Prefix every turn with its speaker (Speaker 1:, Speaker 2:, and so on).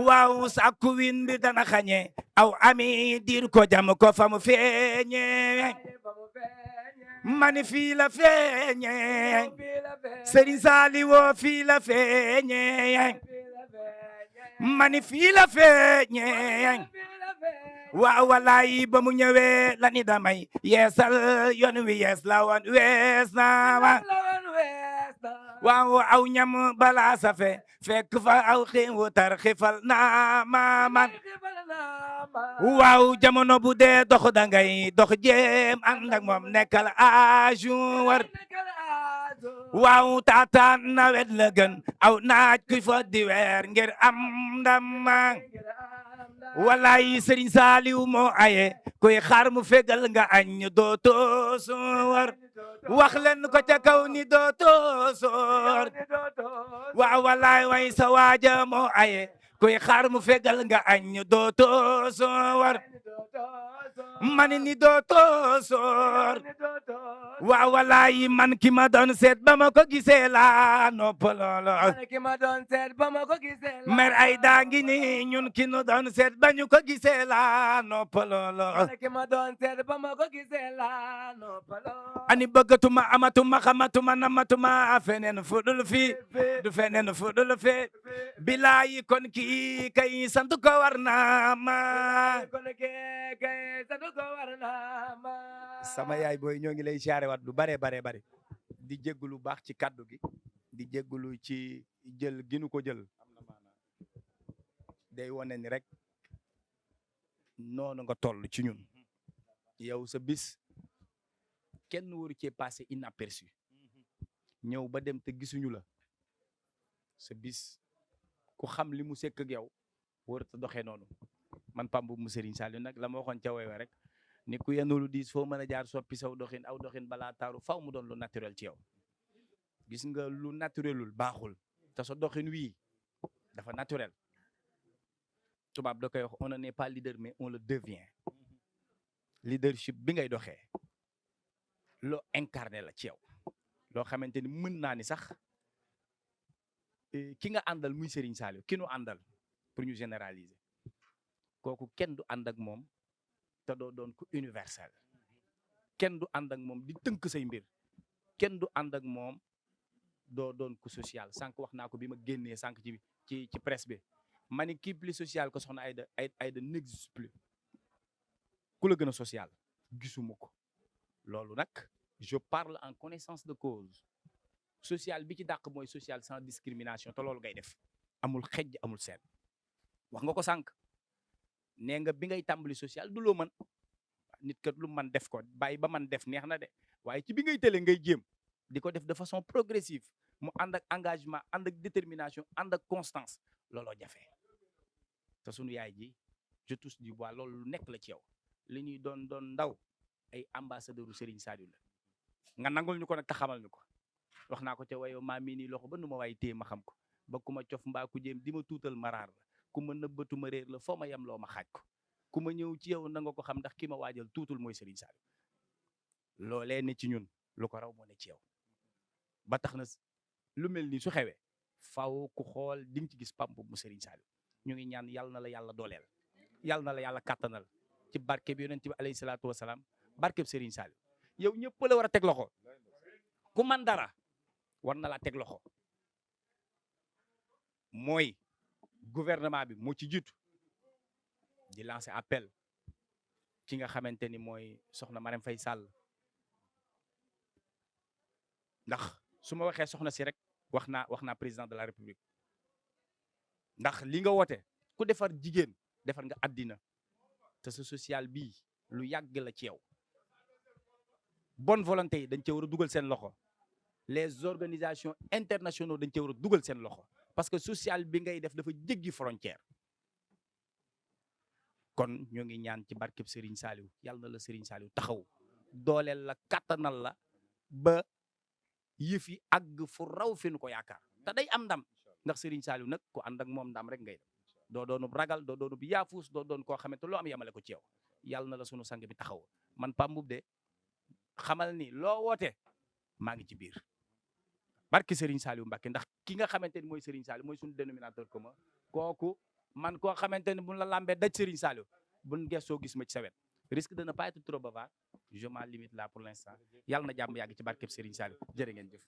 Speaker 1: waaw sàkku win bi dana xañe aw ami dir ko jam ko fa mu feeñe mani fii la feeñe Serigne Saliou fii la feeñe mani fii la feeñe waaw walaay ba mu ñëwee la ni damay yeesal yoon wi yees la woon wees na ma waaw aw ñam bala safe fekk fa aw xiiwu tar xifal na ma man waaw jamono bu dee dox dangay dox jéem ànd ak moom nekkal ajour waaw taataan nawet la gën aw naaj kuy fa di weer ngir am ndam walaay Serigne Saliou moo aye kuy xaar mu fegal nga añ dootoo soor wax leen ko ca kaw ni dootoo soor waaw walaay way sa waaja moo aye kuy xaar mu fegal nga añ dootoo soor mani ni dootoo soor waaw walaay man ki ma doon seet ba ma ko gisee la noppaloolo mer ay daa ngi ni ñun ki nu doon seet ba ñu ko gisee la noppaloolo ani bëggatuma amatuma xamatuma namatuma feneen fudul fi du feneen fudul fi bilaayi kon kii kay sant ko war na ma sama yaay booy ñoo ngi lay siyaare waat lu bare di jéggulu baax ci kaddu gi di jéggulu ci jël gi nu ko jël day wane ni rek noonu nga toll ci ñun yow sa bis kenn waru cee passé inaperçu ñëw ba dem te gisuñu la sa bis ku xam li mu sekk ak yow warut a doxee noonu man Pape Mboup mu Serigne Saliou nag la ma waxoon ca woy wa rek ni ku yenulu diis foo mën a jaar soppi saw doxin aw doxin balaa taaru faw mu doon lu naturel ci yow gis nga lu naturelul baaxul te sa doxin wii dafa naturel tubaab da koy wax on n'est pas leader mais on le devient leadership bi ngay doxee loo incarné la ci yow loo xamante ni mën naa ni sax ki nga àndal muy Serigne Saliou ki nu àndal pour ñu généraliser kooku kenn du ànd ak moom te doo doon ku universel kenn du ànd ak moom di tënk say mbir kenn du ànd ak moom doo doon ku social sànq wax naa ko bi ma génnee sànq ci presse bi ma ni kii plus social ko soxna Aïda n'existe plus ku la gën a social gisuma ko loolu nag je parle en connaissance de cause social bi ci dàq mooy social sans discrimination te loolu ngay def amul xejj amul seet wax nga ko sànq nee nga bi ngay tàmbali social du loo mën nit kat lu man def ko bàyyi ba man def neex na de waaye ci bi ngay tële ngay jéem di ko def de façon progressive mu ànd ak engagement ànd ak détermination ànd ak constance looloo jafe te sunu yaay ji je touche du bois loolu lu nekk la ci yow li ñuy doon ndaw ay ambassadeur u Serigne Saliou la nga nangul ñu ko nag te xamal ñu ko wax naa ko ca wayo maa mii nii loxo ba nu ma waay téye ma xam ko ba ku ma cof mbaa ku jéem di ma tuutal maraar la ku ma nëbbatu ma réer la foo ma yem loo ma xaaj ko ku ma ñëw ci yow na nga ko xam ndax ki ma waajal tuutul mooy Serigne Saliou loolee ne ci ñun lu ko raw moo ne ci yow ba tax na lu mel ni su xewee faaw ku xool di nga ci gis Pape Mboup mu Serigne Saliou ñu ngi ñaan yàlla na la yàlla dooleel yàlla na la yàlla kàttanal ci barke bi yonent bi alayhi salaatu wasalaam barke bi Serigne Saliou yow ñëpp la war a teg loxo ku man dara war na laa teg loxo mooy gouvernement bi moo ci jiitu di lancer appel ki nga xamante ni mooy soxna Marème Faye Sall ndax su ma waxee soxna si rek wax naa président de la république ndax li nga woote ku defar jigéen defar nga àddina te sa social bii lu yàgg la ci yow bonne volonté yi dañ cee war a dugal seen loxo les organisations internationaux dañ cee war a dugal seen loxo parce que social bi ngay def dafa jéggi frontière kon ñoo ngi ñaan ci barkeb Serigne Saliou yàlla na la Serigne Saliou taxaw dooleel la kattanal la ba yëf yi àgg fu raw fi nu ko yaakaar te day am ndam ndax Serigne Saliou nag ku ànd ak moom ndam rek ngay def doo doonub ragal doo doonub yaafuus doo doon koo xamante loo am yamale ko ci yow yàlla na la sunu sang bi taxaw man Pape Mboup de xamal ni loo woote maa ngi ci biir barki Serigne Saliou Mbacké ndax ki nga xamante ni mooy Serigne Saliou mooy sunu dénominateur commun kooku man koo xamante ne buñ la lambee daj Serigne Saliou buñ gëstoo gis ma ci sa wet risque de ne pas être trop bavard je m'en limite là pour l'instant yàlla na jàmm yàgg ci barkeb Serigne Saliou jërë ngeen jëf